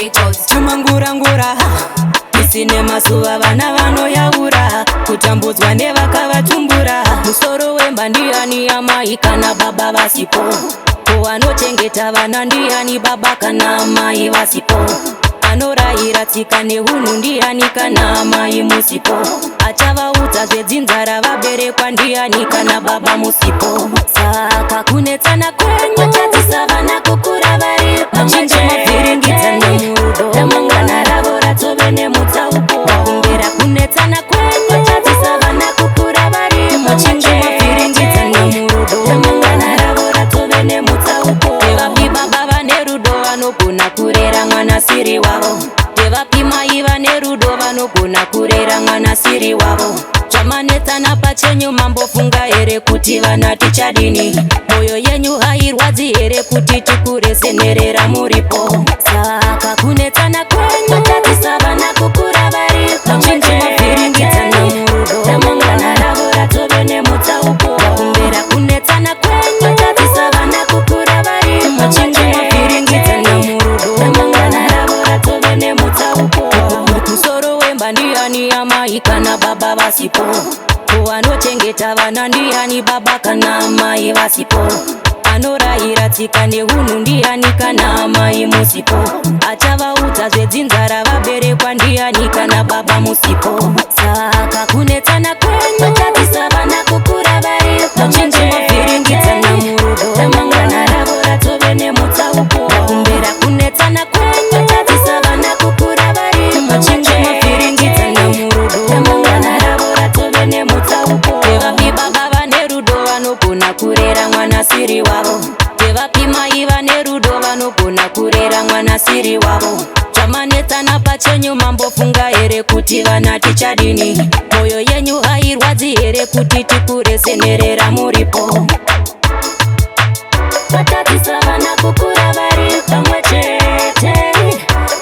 Records. Chimangurangura isine mazuva, vana vanoyaura kutambudzwa nevakavatumbura. Musoro wemba ndiani, amai kana baba vasipo? Ko anochengeta vana ndiani, baba kana amai vasipo? Anorayira tsika neunhu ndiani kana amai musipo? Achavaudza zvedzinza ravaberekwa ndiani kana baba musipo? Saka kunetsana kwenyu tadzisa vana kukura vari pamwe mavhiringidzana murudo, ramangwana ravo ratove nemutsauko. Kumbera kunetsana kwenyu tadzisa vana kukura vari pamwe mavhiringidzana murudo, ramangwana ravo ratove nemutsauko. Ndevapi baba vane rudo vanogona kurera mwana siri wavo? Ndevapi mai vane rudo vanogona kurera mwana siri wavo? Zvamanetsana pachenyu, mambofunga here kuti vana tichadini? Mwoyo yenyu hairwadzi here kuti tikure senerera muripo? Saka kunetsana kwenyu tadzisa vana kukura vari pamwe mavhiringidzana murudo, ramangwana ravo ratove nemutsauko. Kumbera kunetsana kwenyu tadzisa vana kukura vari pamwe mavhiringidzana murudo, ramangwana ravo ratove nemutsauko. Musoro wemba ndiani, amai kana baba vasipo? Ko anochengeta vana ndiani, baba kana amai vasipo? Anorayira tsika neunhu ndiani kana amai musipo? Achavaudza zvedzinza ravaberekwa ndiani kana baba musipo? Saka kunetsana kwenyu tadzisa vana kukura vari pamwe mavhiringidzana murudo, ramangwana ravo ratove nemutsauko. Kumbera kunetsana kwenyu tadzisa vana kukura vari pamwe mavhiringidzana murudo, ramangwana ravo ratove nemutsauko. Ndevapi baba vane rudo vanogona kurera mwana siri wavo? Ndevapi mai vane rudo vanogona kurera mwana siri wavo? Zvamanetsana pachenyu, mambofunga here kuti vana tichadini? Mwoyo yenyu hairwadzi here kuti tikure senerera muripo? Vatadzisa vana kukura vari pamwe chete,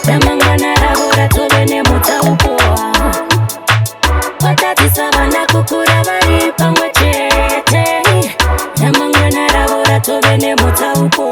ramangwana ravo ratove nemutsauko. Vatadzisa vana kukura vari pamwe chete, ramangwana ravo ratove nemutsauko.